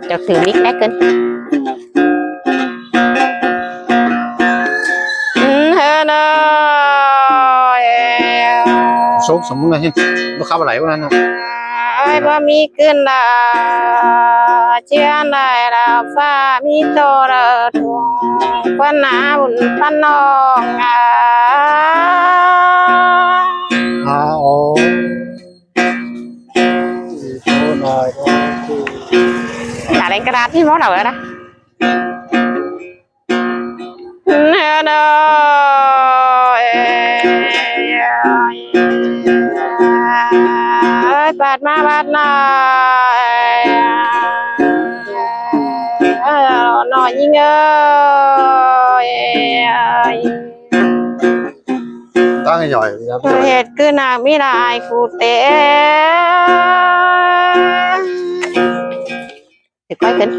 ເຈົ້າຖືມິກແນ່ຂຶ້ນ. ເຮີເດີ ໂຊກສົມມຸດນະ ບໍ່ຂັບອາໄລພວກນັ້ນເນາະ. ເອີຍ ບໍ່ມີຂຶ້ນລະ ເຈຍນໄດ້ລະ ຟ້າມີໂຕລະ ທຸກຄົນນາບຸນປະນ້ອງ ອາ ອາ ໂອ ກະເລັງກະດາດທີ່ໝໍລາວເອີນະ. ເອີ ເອີຍ ບາດມາບາດໜ້າ ເອີຍ ນ້ອງຍິງເອີຍ ຕັ້ງໃຫ້ຍ່ອຍ ເຮັດຄືນາກມີຫຼາຍຄູ່ເຕ ຄ່ອຍຂຶ້ນ.